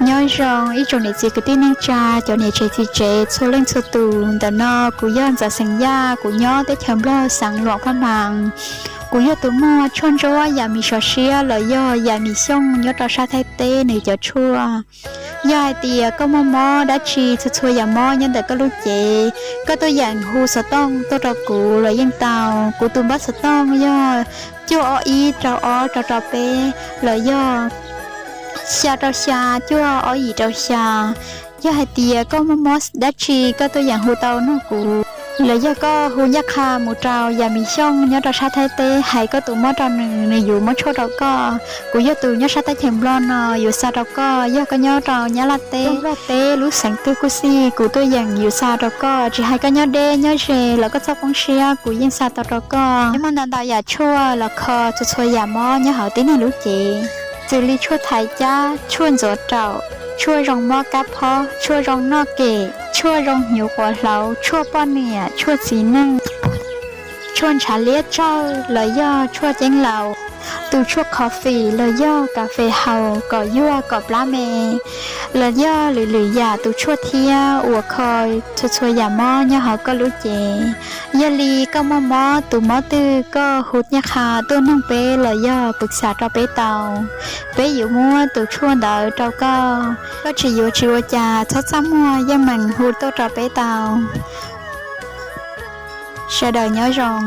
Nyob zoo ib tsoom niam txiv kwv tij neej tsa, cov niam tsev txiv tsev txhua leej txhua tus. Ntawm no kuv yog Ntxawm xeem Yaj, kuv nyob teb chaws Nplog xeev Luam Phaj Maas. Kuv yog tus muaj tshuaj ntsuab yam mis sov siab los yog yam mis xyooj nyob rau sab Thaib teb nws cov tshuaj. Yog hais tias koj muaj mob dab tsi txhua txhua yam mob nyob ntawm koj lub cev, koj tuaj yeem hu xov tooj tuaj rau kuv los yeej tau. Kuv tus npawb xov tooj yog cuaj ob ib rau ob rau rau peb los yog xya rau xya cuaj ob yim rau xya. Yog hais tias koj muaj mob dab tsi koj tuaj yeem hu tau nug kuv, los yog koj hu ncaj qha mus rau yam mis xyooj nyob rau sab Thaib teb hais koj tus mob rau nws, nws yuav muab tshuaj rau koj. Kuv yog tus nyob sab teb chaws Nplog no yuav xa rau koj, yog koj nyob rau Nyab Laj teb, Nplog teb lub xeev twg kuj xij kuv tuaj yeem yuav xa rau koj, tsis hais koj nyob deb nyob ze los koj txhob poob siab kuv yeej xa tau rau koj. Muaj ntau ntau yam tshuaj los kho txhua txhua yam mob nyob hauv tib neeg lub cev, xws li tshuaj thaiv cab, tshuaj ntxuav raum, tshuaj zoo mob kab phob, tshuaj zoo noj kem, tshuaj zoo hnyuv quav hlauv, tshuaj poj niam, tshuaj txiv neej, tshuaj ntshav liab tsawg los yog tshuaj ceeb laus, tus tshuaj coffee los yog kas fes haus kom yuag kom plab me, los yog lwm lwm yam tus tshuaj thiab uas kho txhua txhua yam mob nyob hauv koj lub cev. Yog li koj muaj mob tus mob twg koj hu ncaj qha tuaj nug peb los yog pwv xas rau peb tau, peb yuav muab tus tshuaj ntawd rau koj. Koj tsis yuav tsis ua cas, txhob txaj muag, yeej meem hu tuaj rau peb tau. Sawv daws nyob zoo.